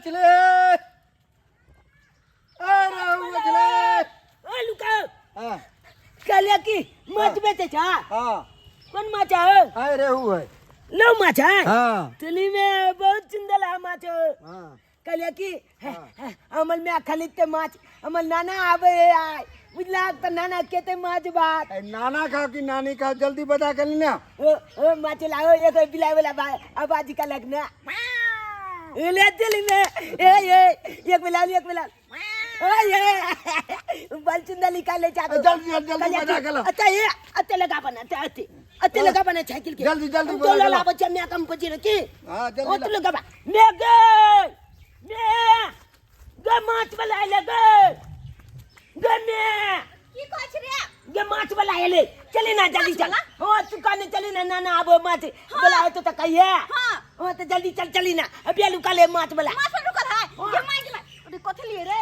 मछली ए रेहू मछली। ओ लुका। हाँ। कहलिए कि माछ बेचे छा? हाँ। कोन माछ है? हाँ, रेहू है। लो माछ है। हाँ। तुली में बहुत सुंदर है माछ। हाँ। कहलिए कि अमल में खरीदते माछ, हमर नाना आवे है आय बुझला त नाना केते माछ भात। ए, नाना खाओ कि नानी खाओ, जल्दी बता के ना। ओ ओ माछ लाओ, एक बिलाई वाला बा आवाज का लगना ए ले दिल्ली में ए ए एक बिला एक बिला ओए बल चुंदा निकाल ले जा। जल्दी जल्दी जल्दी बजा के ला। अच्छा ये अच्छा लगा बना अच्छा अच्छा अच्छा लगा बना साइकिल के। जल्दी, जल्दी हम बजा तो के ला। ला बच्चा मैं कम पची रखी। हां, जल्दी ओ ला। तो लगा बा मैं गए मैं गे माछ वाला आइले गे गे मैं की कहै छी रे? गे माछ वाला आइले, चली ना जल्दी चल। हां तू काने चली ना, नाना आबो माछ बोला हो तो त कहिए। हां। हां तो जल्दी चल, चली ना अभी रुका ले माछ वाला। माछ वाला रुकल है? गे my गे my, अरे कथि लिए रे?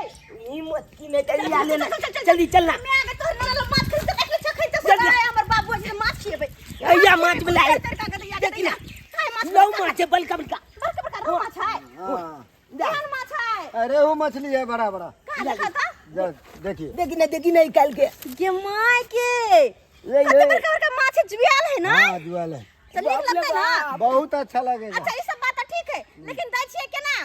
ई मत की नहीं चली आ लेना। चल, चल, चल, जल्दी चलना। मैं आगे तोहर नाना लग माछ खरीद के देखले छ, खरीद के जल्दी। सदा हमर बाबू जी माछ खिएबै। अइया माछ वाला आइले। तर का के देखी ना। काय माछ? लो माछ बलका बलका। बड़का बड़का रोहु माछ है। हाँ। केहन माछ है? अरे वो मछली है बड़ा बड़ा। कहाँ देखा था? देखिए। देखी ना, देखी नहीं कल के। गे my के। ओए, कते ओए। बड़का बड़का माछ है, जुआल है ना? हाँ, जुआल है। तो नीक लगतै ना? बहुत अच्छा लगेगा। अच्छा ई सब बात ठीक है, लेकिन दै छियै केना?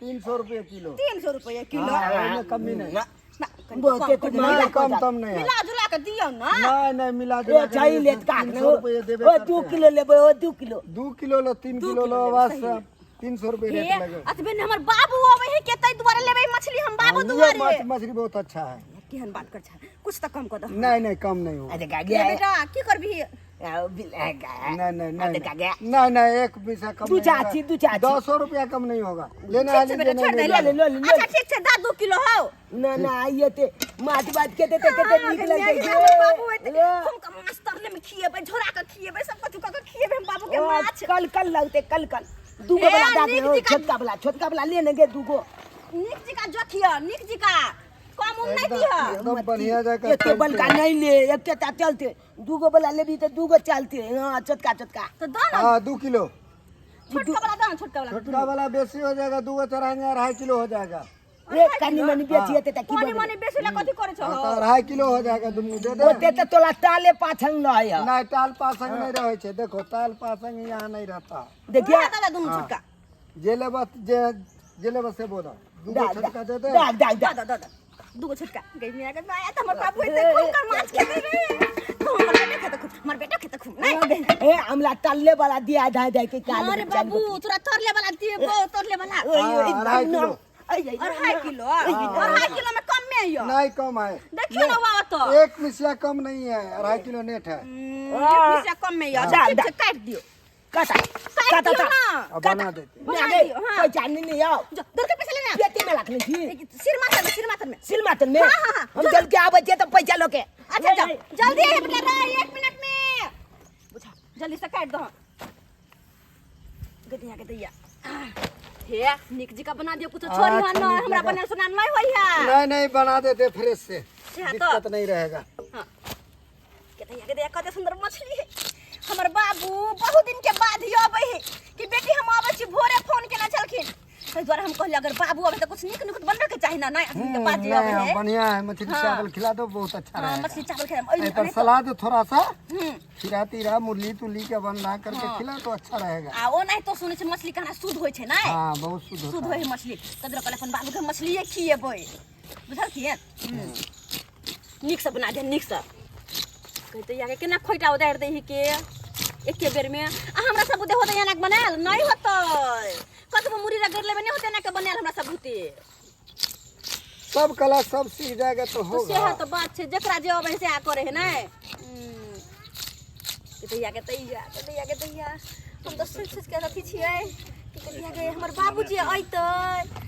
300 रुपये किलो। 300 रुपये किलो। हाँ, ओहिमे कमी नहीं। ना, ना, कनी बहुत कम के करू। मिला नहीं, कम तम नहीं है। मिला जुला के दियौ ना। नहीं, नहीं, मिला जुला ओ के चाही नहीं, लेत काक 300 ने ओ। रुपये देबे ओ करते 2 हैं। किलो लेबै, ओ 2 किलो। 2 किलो लो, 3 दू किलो किलो लो, लेबै, बस सही है। 300 रुपये हे, रेट लगे। अतबे ने हमर बाबू आबै है के तै दुआरे लेबै मछली, हम बाबू हाँ, ये दुआरे। मछली बहुत अच्छा है। केहन बात कर छ, कुछ त कम कर दो। नहीं, नहीं, कम नहीं होगा। अरे काके ये बेटा की करबी? आओ, बिल, आ, गा। नहीं, नहीं, नहीं, अरे काके। नहीं, नहीं, एक पैसा कम दू नहीं होगा। चाची, दू चाची। 200 रुपया कम नहीं होगा। लेना है ठीक छै बेटा, लीजिए, छोड़ नहीं दे, ले लेना ले। ले, ले, ले। अच्छा ठीक छै, दा 2 किलो हौ। ना, ना, आइए ते माछ बात के ते ते हाँ, निक लगतै। हमर बाबू एते ए। हम के माछ तरले में खिएबै, झोरा के खिएबै, सब कछु क के खिएबै हम बाबू के ओ, माछ। कल कल लगते, कल कल। दूगो ए, वाला दाग नीक हो, जी का- छोटका वाला, छोटका वाला ले ने गे दूगो। नीक जी का जोखियो, नीक जी का कम उम नहीं एकदम दिह। एकदम बढ़िया जगह एके बलका नहीं ले, एके ता चलते। दूगो वाला लेबी त दूगो चलते। हां, छोटका छोटका। तो दो ना। हाँ, 2 किलो। छोटका वाला दो ना, छोटका वाला। छोटका वाला बेसी हो जाएगा, दूगो चढ़ाएंगे 2.5 किलो हो जाएगा। ए कनी मनी बेचिए ते त की कनी मनी बेसी ला कथी करे छो? हाँ, तो 2.5 किलो हो जाएगा, दुनू दे दे। ओते त तोला ताले पाछंग न है। नहीं, ताल पासंग नहीं रहे छे, देखो ताल पासंग यहाँ नहीं रहता। देखिए। हाँ, दादा, दुनू छोटका। जे लेबा, जे, जे लेबा से बोला। दूगो दा, छोटका दे दे। दा, दा, दा। दा, दा, दा। दूगो छोटका। गई मिया के माया त हमर बाबू एते खूब कर माछ खेते रे। तो हमर बेटा खेते खूब, हमर बेटा खेते खूब। नहीं। ए, हमला तल्ले वाला दिया धाय धाय के काल। अरे बाबू, तोरा तरले वाला दिए गो, तरले वाला। ओए, ओए, हाँ, 2.5 किलो। ऐ, ऐ, 2.5 किलो, 2.5 किलो में कम में यो। नहीं कम है। देखियो ना बाबा तो। एक मिसिया कम नहीं है, 2.5 किलो नेट है। एक मिसिया कम में यो। दा, ठीक दा। छै, काट दियो। काटा, काट काटा, दियो ता। ना। अब बना देते। बना ना गे, दियो, हाँ। पैसा नहीं नहीं आओ। जो, दर के पैसा लेना। पेटी में रख ली थी। सिर माथर में, सिर माथर में। सिर माथर में? हाँ, हाँ, हाँ। हम चल के आवे छे तो पैसा लोके। अच्छा, जाओ। जल्दी है बेटा, रे, 1 मिनट में। बुझा, जल्दी से काट दो। गदिया, गदिया। हे, निक जी का बना दियो कुछ छोरी अच्छा, ना, निक हमरा लगा। बनल सुना नहीं होई है। नहीं, नहीं, बना देते फ्रेश से। से हाँ तो। दिक्कत नहीं रहेगा। हाँ। गदिया, गदिया, कते सुंदर मछली है। हमर बाबू बहुत दिन के बाद ही आबै है कि बेटी हम आबै छी, भोरे फोन केना छलखिन। ताहि दुआरे हम कहलियै अगर बाबू आबै तऽ कुछ नीक नुकुत बनबे के चाही ना। नहीं, अखन के बाद जे आबै नहीं, है। बढ़िया है, मछली हाँ। चावल खिला दो, बहुत अच्छा हाँ, रहेगा। मछली चावल खिला, एहि पर सलाद थोड़ा सा हम्म। खीरा तीरा मुरली तुली के बना करके हाँ। खिला तो अच्छा रहेगा। आ ओ नहीं तो सुनै छी मछली खाना शुद्ध होइ छै नै? हाँ, बहुत शुद्ध होता शुद्ध होइ है मछली। तब कहलियै अपन बाबू के मछलिए खिएबै, बुझलखिन? नीक से बना दे, नीक से। कहते यार केना खोइटा उतारि दै के एके बेर में। आ हमरा सब बुते होतै एना के बनायल नहीं होतै, कतबो मुरी रगड़ लेबै नहीं होतै एना के बनायल हमरा सब बुते। सब कला सब सीख जाएगा तो तो होगा। सेहा तो बात छै, जकरा जे अबै से आ करे है नै। के तैया, के तैया, के तैया, के तैया। हम तऽ सोचि सोचि के अथी छियै कि कहिया गे हमर बाबूजी अयतै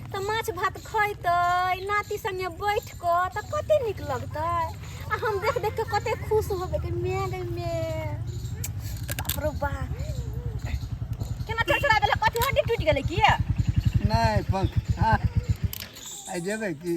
तऽ माछ भात खैतै, नाती संगे बैठ कऽ तऽ कते नीक लगतै। आ हम देख देख के कते खुश होबै कि मे गे मे। बाप रो बा, केना चढ़ा देलक? कथी हड्डी टूटि गेलै की? नहीं, पंख। हाँ, आई जेबै की?